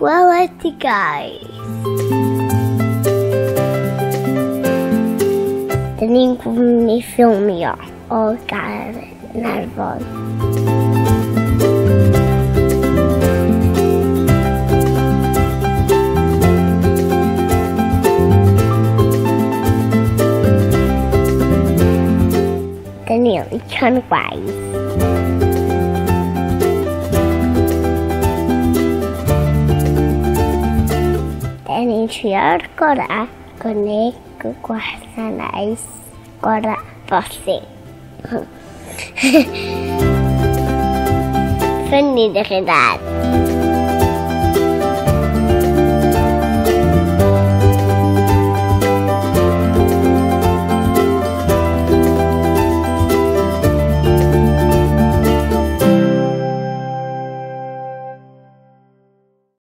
Gweledigaeth. Dyn ni'n gwmni ffilmio o Gaernarfon. Dyn ni'n licio'n gwaith. Dyn ni'n trio'r gorau gwneud y gwasanaeth gorau bosib. Ffynnu ydych chi dad.